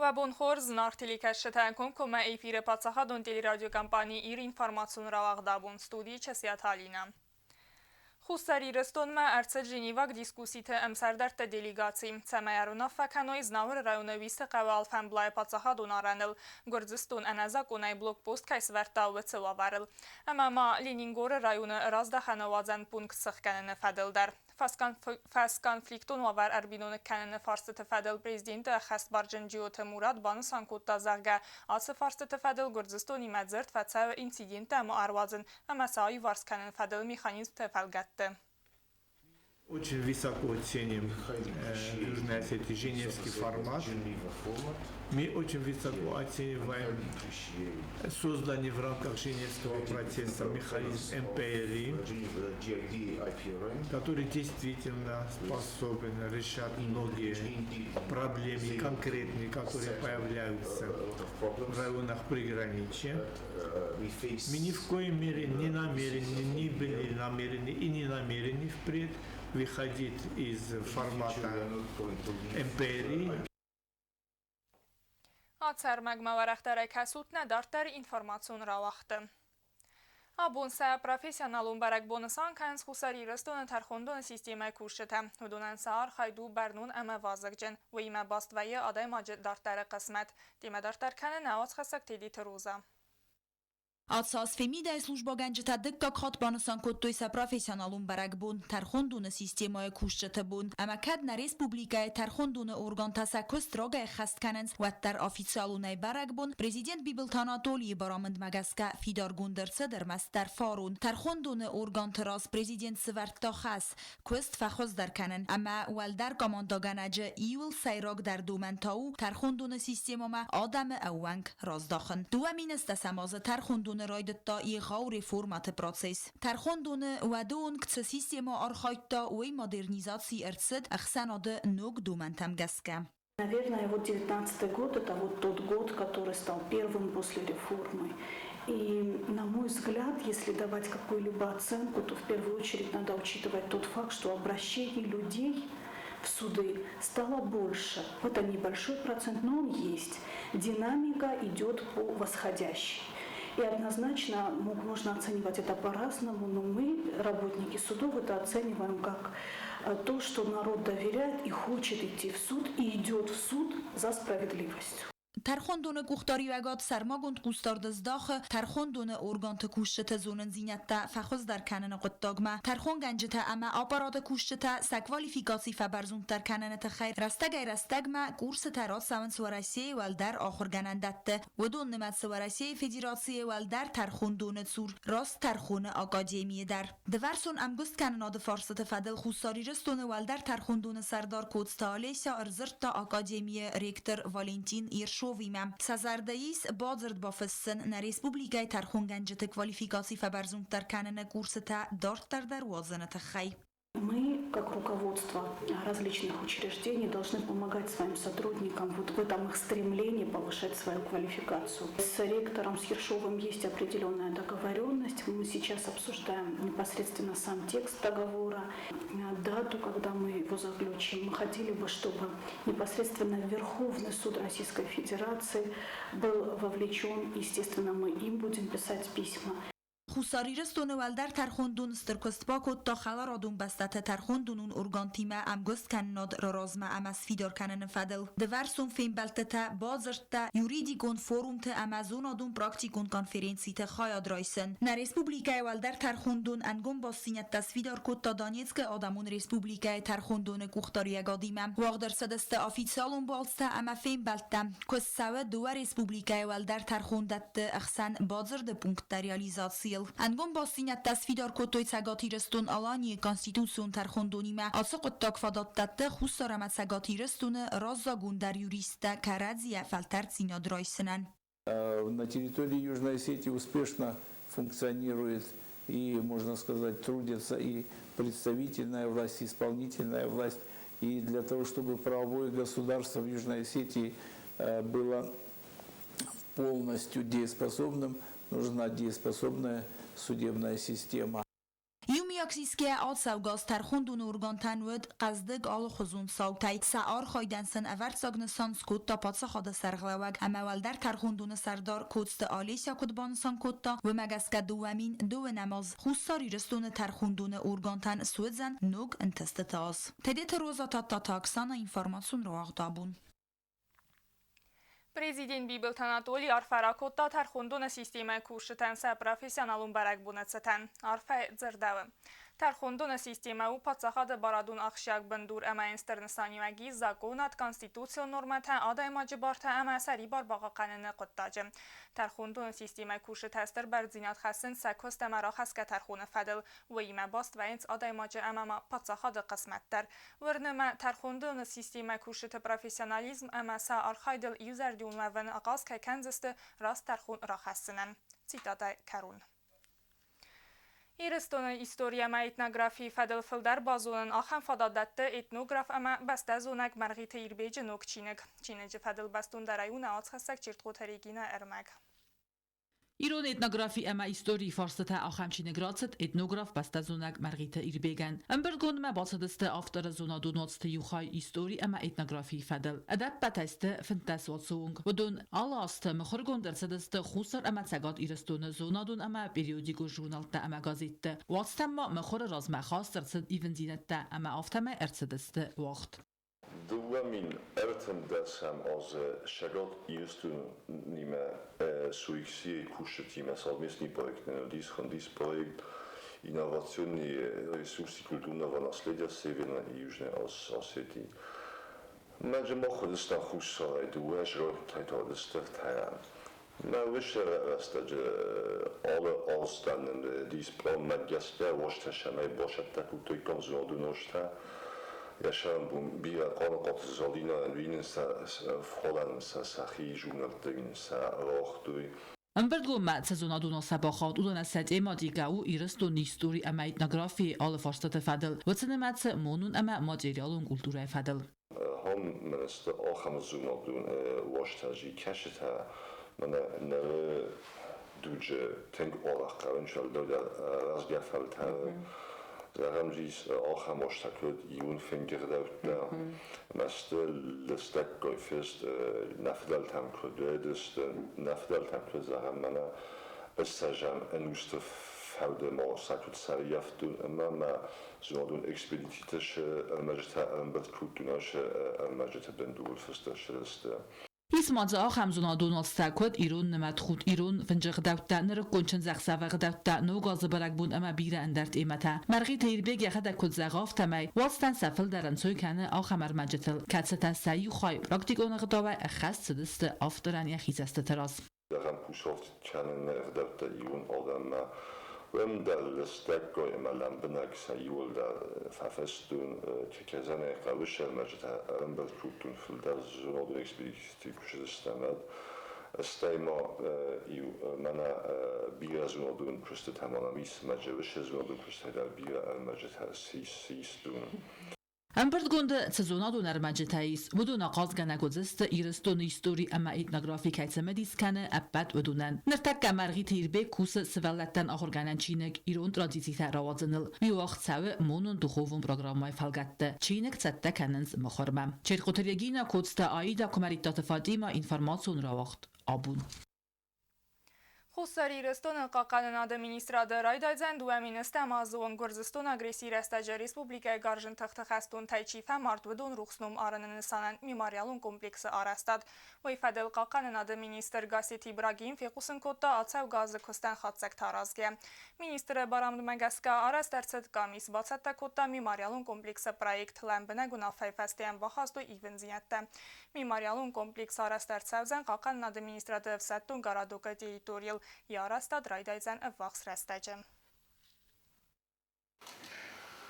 Уӕ бон хорз, зынаргъ телекӕсджытӕ! Комкоммӕ эфиры паддзахадон телерадиокомпани «Ир» информацион рауагъд абон студийы Часиаты Алинӕ. Хуссар Ирыстонмӕ ӕрцыд Женеваг дискусситы ӕмсӕрдӕртты делегаци, цӕмӕй ӕруынаффӕ кӕной Знауыры районы Уисы хъӕуы алфӕмблайы паддзахадон арӕныл Гуырдзыстон ӕнӕзакъонӕй блокпост кӕй сӕвӕрдта, уыцы уавӕрыл. Ӕмӕ ма Ленингоры районы раздахӕны уадзӕн пункт сыхгӕныны фӕдыл дӕр. Фӕсконфликтон уавӕр ӕрбиноныг кӕныны фарстыты фӕдыл президенты ӕххӕстбарджын Джиоты Мурат банысан кодта, зӕгъгӕ, ацы фарстыты фӕдыл Гуырдзыстонимӕ дзырд фӕцӕуы инциденттӕ ма ӕруадзын ӕмӕ сӕ аиуварс кӕнын фӕдыл механизмты фӕлгӕтты. Очень высоко ценим Южной Осетии Женевский формат. Мы очень высоко оцениваем созданный в рамках Женевского процесса механизм МПРИ, который действительно способен решать многие проблемы конкретные, которые появляются в районах приграничья. Мы ни в коей мере не намерены, не были намерены и не намерены впредь выходить из формата МПРИ. Ацы ӕрмӕгмӕ уӕрӕхдӕрӕй кӕсут нӕ дарддӕры информацион рауагъды. Абон сӕ профессионалон бӕрӕгбон нысан кӕнынц Хуссар Ирыстоны тӕрхондоны системӕйы кусджытӕ. Уыдонӕн сӕ архайд у бӕрнон ӕмӕ вазыгджын. Уыимӕ баст вӕййы адӕймаджы дарддӕры хъысмӕт. Темӕ дарддӕр кӕны нӕ уацхӕссӕг Тедиты Роза. Ацы аз Фемидайы службӕгӕнджытӕ дыккаг хатт банысан кодтой сӕ профессионалон бӕрӕгбон тӕрхондоны системӕйы кусджыты бон. Ӕмӕ кӕд нӕ республикӕйы тӕрхондоны органтӕ сӕ куыст рагӕй ӕххӕст кӕнынц, уӕддӕр официалонӕй бӕрӕгбон президент Бибылты Анатолийы барамындмӕ гӕсгӕ фидаргонд ӕрцыд ӕрмӕстдӕр фарон. Тӕрхондоны органты раз президент сывӕрдта хӕс, куыст фӕхуыздӕр кӕнын ӕмӕ уӕлдӕр командӕгӕнӕджы иууыл сӕйрагдӕр домӕн та у тӕрхондоны системӕмӕ адӕмы ӕууӕнк раздахын. 2010 азы тӕрхондоны райдыдта егъау реформӕты процесс. Тӕрхондоны уӕды онг цы системӕ архайдта, уый модернизаци ӕрцыд ӕхсӕнады ног домӕнтӕм гӕсгӕ. Наверное, вот 19 год – это вот тот год, который стал первым после реформы. И, на мой взгляд, если давать какую-либо оценку, то в первую очередь надо учитывать тот факт, что обращений людей в суды стало больше. Это небольшой процент, но он есть. Динамика идет по восходящей. И однозначно можно оценивать это по-разному, но мы, работники судов, это оцениваем как то, что народ доверяет и хочет идти в суд, и идет в суд за справедливостью. Тӕрхондоны къухдариуӕгад сӕрмагонд хъусдард здахы тӕрхондоны органты кусджыты зонындзинӕдтӕ фӕхуыздӕр кӕныны хъуыддагмӕ. Тӕрхонгӕнджытӕ ӕмӕ аппараты кусджытӕ сӕ квалификаци фӕбӕрзонддӕр кӕныны тыххӕй рӕстӕгӕй-рӕстӕгмӕ курсытӕ рацӕуынц Уӕрӕсейы уӕлдӕр ахуыргӕнӕндӕтты. Уыдон нымӕцы Уӕрӕсейы Федерацийы уӕлдӕр тӕрхондоны цур Раст тӕрхоны академийы дӕр. Дывӕрсон ӕмгуысткӕнынады фарстыты фӕдыл Хуссар Ирыстоны Уӕлдӕр тӕрхондоны сӕрдар Коцты Олеся ӕрдзырдта академийы ректор Валентин Ершовимӕ. Сӕ зӕрдӕ ис бадзырд бафыссын нӕ республикӕйы тӕрхонгӕнджыты квалификаци фӕбӕрзонддӕр кӕныны курсытӕ дарддӕр дӕр уадзыны тыххӕй. Мы, как руководство различных учреждений, должны помогать своим сотрудникам вот в этом их стремлении повышать свою квалификацию. С ректором, с Ершовым есть определенная договоренность. Мы сейчас обсуждаем непосредственно сам текст договора, дату, когда мы его заключим. Мы хотели бы, чтобы непосредственно Верховный суд Российской Федерации был вовлечен. Естественно, мы им будем писать письма. Хуссар Ирыстоны Уӕлдӕр тӕрхондон стыр куыст бакодта хӕларадон бӕстӕты тӕрхондонон органтимӕ ӕмгуысткӕнынад размӕ ӕмӕ сфидар кӕныны фӕдыл. Дывӕрсон фембӕлдтытӕ, бадзырдтӕ, юридикон форумты ӕмӕ зонадон-практикон конференциты хайад райсын. Нӕ республикӕйы Уӕлдӕр тӕрхондон ӕнгом бастдзинӕдтӕ сфидар кодта Донецкы Адӕмон Республикӕйы тӕрхондоны къухдариуӕгадимӕ. Уагъд ӕрцыдысты официалон балцтӕ ӕмӕ фембӕлдтӕ. Куыст цӕуы дыууӕ республикӕйы уӕлдӕр тӕрхондӕтты ӕхсӕн бадзырды пункттӕ реализацийыл. Ӕнгом бастдзинӕдтӕ сфидар кодтой Цӕгат Ирыстон-Аланийы Конституцион тӕрхондонимӕ. Ацы хъуыддаг фадат дӕтты Хуссар ӕмӕ Цӕгат Ирыстоны раззагондӕр юристтӕ кӕрӕдзийӕ фӕлтӕрддзинад райсынӕн. На территории Южной Осетии успешно функционирует и, можно сказать, трудится и представительная власть, и исполнительная власть. И для того, чтобы правовое государство в Южной Осетии было полностью дееспособным, нужна дееспособная судебная система. Иумиаг Иумӕйаг сисгӕйӕ ацӕугӕ аз тӕрхондоны органтӕн уыд хъӕздыг алыхуызон цаутӕй, сӕ архайдӕн сын ӕвӕрццаг нысан скодта паддзахады сӕргълӕууӕг ӕмӕ уӕлдӕр тӕрхондоны сӕрдар Коцты Олеся куыд банысан кодта, уымӕ гӕсгӕ 2002-ӕм аз Хуссар Ирыстоны тӕрхондоны органтӕн суыдзӕн ног ӕнтыстыты аз. Тедеты Роза Тадтаты Оксана информацион рауагъд абон. Президент Бибылты Анатолий арфӕ ракодта тӕрхондоны системӕйы кусджытӕн сӕ профессионалон бӕрӕгбоны цытӕн. Арфӕ дзырдӕуы. Тӕрхондоны системӕ у паддзахады барадон ахсджиаг бындур ӕмӕ йын стыр нысаниуӕг ис закъонад, конституцион нормӕтӕ, адӕймаджы бартӕ ӕмӕ сӕрибар бахъахъхъӕныны хъуыддаджы. Тӕрхондоны системӕйы кусджытӕ стыр бӕрндзинад хӕссынц сӕ куыст ӕмӕ рахӕсгӕ тӕрхоны фӕдыл. Уыимӕ баст вӕййынц адӕймаджы ӕмӕ ма паддзахады хъысмӕт дӕр. Уырны мӕ, тӕрхондоны системӕ кусджыты профессионализм ӕмӕ сӕ архайдыл иузӕрдион уӕвын ахъаз кӕй кӕндзысты раст тӕрхон рахӕссынӕн. Цитатӕ кӕрон. Ирыстоны истори ӕмӕ этнографийы фӕдыл фылдӕр базонын ахӕм фадат дӕтты этнограф ӕмӕ бӕстӕзонӕг Мӕргъиты Ирбеджы ног чиныг. Чиныджы фӕдыл бӕстондӕрӕй у нӕ уацхӕссӕг Чертхъоты Регинӕ ӕрмӕг. Ирон этнографи ӕмӕ историйы фарстытӕ ахӕм чиныг рацыд этнограф бӕстӕзонӕг Мӕргъиты Ирбегӕн. Ӕмбырдгондмӕ бацыдысты авторы зонадон уацты иу хай истори ӕмӕ этнографийы фӕдыл. Ӕдӕппӕтӕй сты 15 уацы онг. Уыдон алы азты мыхуыргонд ӕрцыдысты Хуссар ӕмӕ Цӕгат Ирыстоны зонадон ӕмӕ периодикон журналтӕ ӕмӕ газетты. Уацтӕм ма мыхуыры размӕ хаст ӕрцыд ивындзинӕдтӕ ӕмӕ афтӕмӕй ӕрцыдысты уагъд. 2013-ӕм азы Цӕгат Ирыстонимӕ СУИКС-йы кусджытимӕ совместный проект нын уыдис, хуындис проект «Инновационные ресурсы культурного наследия Северной и Южной Осетии». Мӕнӕ мах уыдыстӕм Хуссарӕй дыууӕ зӕрдтӕй та уыдысты ӕртӕйӕ. Мӕ уыцы рӕстӕджы алы аз дӕр нын уыдис пъланмӕ гӕсгӕ уазтӕ цӕмӕй бацӕттӕ кодтаиккам зонадон азтӕ. Йӕ сӕрӕнбон бирӕ Хъаныхъуаты Зӕлинӕйӕн уый сӕ фхъуырӕн сӕ сӕхи журнӕлттӕ йын сӕ рауагътой. Ӕмбырдгондмӕ цы зонадон бахауд, уыдонӕн сӕ тематикӕ у Ирыстоны истори ӕмӕ этнографийы алы фарстаты фӕдыл, уыцы нымӕцы монон ӕмӕ материалон культурӕйы фӕдыл. Ахӕм мӕнӕ ахӕм зонадон уазтӕ кӕсытӕ мӕнӕ ныры дуджы тынг арӕх хъӕуынц рӕзгӕ фӕлтӕры. Зӕгъӕм, ис ахӕм уазтӕ куыд ирон фынгӕгъдӕуттӕ, ӕмӕ сты лыстӕггай фыст нӕ фыдӕлтӕм куыд уыдысты, нӕ фыдӕлтӕм куыд зӕгъӕм, мӕнӕ ссӕдзӕм ӕнусты фӕуды ма сӕ куыд сӕрыййӕфтон ӕмӕ ма зонадон экспедициты цы ӕрмӕджытӕ ӕрӕмбырд кодтой, уыцы ӕрмӕджыты бындурыл фыст ӕрцыдысты. Ис ма дзы ахӕм зонадон уацтӕ, куыд ирон нымӕтхуд, ирон фынджы гъдӕуттӕ, нырыккон чындзӕхсӕвы гъдӕуттӕ, ног азы бӕрӕгбон ӕмӕ бирӕ ӕндӕр темӕтӕ. Мӕргъиты Ирбег йӕхӕдӕг куыд зӕгъы, афтӕмӕй уацтӕн сӕ фылдӕр ӕнцой кӕны ахӕм ӕрмӕджытыл, кӕцытӕ сӕ иу хай практикон ӕгъдауӕй ӕххӕст цыдысты авторӕн йӕхи цӕстыты раз. Зӕгъӕм, кусарт кӕныны ӕгъдӕуттӕ ирон адӕммӕ уым дӕр лыстӕггай ӕмӕ лӕмбынӕг сӕ иуылдӕр фӕфыстон, кӕдзӕнӕй хъӕуы ӕрмӕджытӕ ӕрӕмбырд кодтон фылдӕр зонадон экспедициты куы уӕд. Стӕй ма иу мӕнӕ бирӕ зонадон куыстытӕ ма нӕм ис, мӕ зонадон куыстытӕ дӕр бирӕ ӕрмӕджытӕ систон. Ӕмбырдгонды цы зонадон ӕрмӕджытӕ ис, уыдон ахъазгӕнӕг уыдзысты Ирыстоны истори ӕмӕ этнографи кӕй цымыдис кӕны, ӕппӕт уыдонӕн. Ныртӕккӕ Мӕргъиты Ирбег кусы сывӕллӕттӕн ахуыргӕнӕн чиныг «Ирон традицитӕ» рауадзыныл. Уый уагъд цӕуы монон-духовон программӕйы фӕлгӕтты. Чиныг цӕттӕ кӕнынц мыхуырмӕ. Черкъуты Регинӕ, Коцты Аидӕ, Куымӕридтаты Фатимӕ, информацион рауагъд «Абон». Хуссар Ирыстоны хъахъхъӕнынады министрады райдайдзӕн 2010 азы онг Гуырдзыстоны агрессийы рӕстӕджы республикӕйы гарзджын тыхты хӕстонтӕй чи фӕмард, уыдон рухс ном арыны нысанӕн мемориалон комплексы арӕзтад. Уый фӕдыл хъахъхъӕнынады министр Гассеты Ибрагим фехъусын кодта ацӕугӕ азы куыстӕн хатдзӕгтӕ аразгӕ. Министры барамындмӕ гӕсгӕ арӕзт ӕрцыд къамис, бацӕттӕ кодта мемориалон комплексы проект. Лӕмбынӕг уынаффӕйы фӕстӕ йӕм бахастой ивындзинӕдтӕ. Мемориалон комплекс арӕзт ӕрцӕудзӕн хъахъхъӕнынады министрады ӕфсӕддон городокы территорийыл. Йӕ арӕзтад райдайдзӕн ӕввахс рӕстӕджы.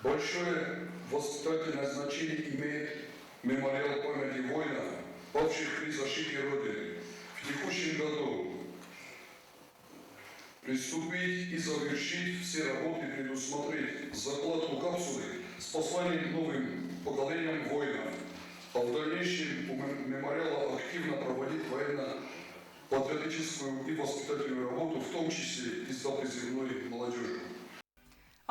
Большое воспитательное значение имеет мемориал памяти воинов, павших при защите Родины. В текущем году приступить и завершить все работы, предусмотреть закладку капсулы с посланием новым поколениям воинов, а в дальнейшем у мемориала активно проводить военно-патриотическую и воспитательную работу, в том числе и с допризывной молодежью.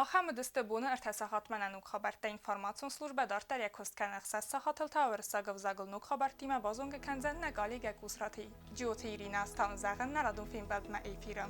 Ахӕм уыдысты боны 3 сахатмӕ нӕ ног хабӕрттӕ. Информацион службӕ дарддӕр йӕ куыст кӕны. 6 сахатыл та уырыссаг ӕвзагыл ног хабӕрттимӕ базонгӕ кӕндзӕн нӕ коллегӕ Къусраты Джиоты Ирина. Ӕз та уын зӕгъын, нӕ радон фембӕлдмӕ эфиры.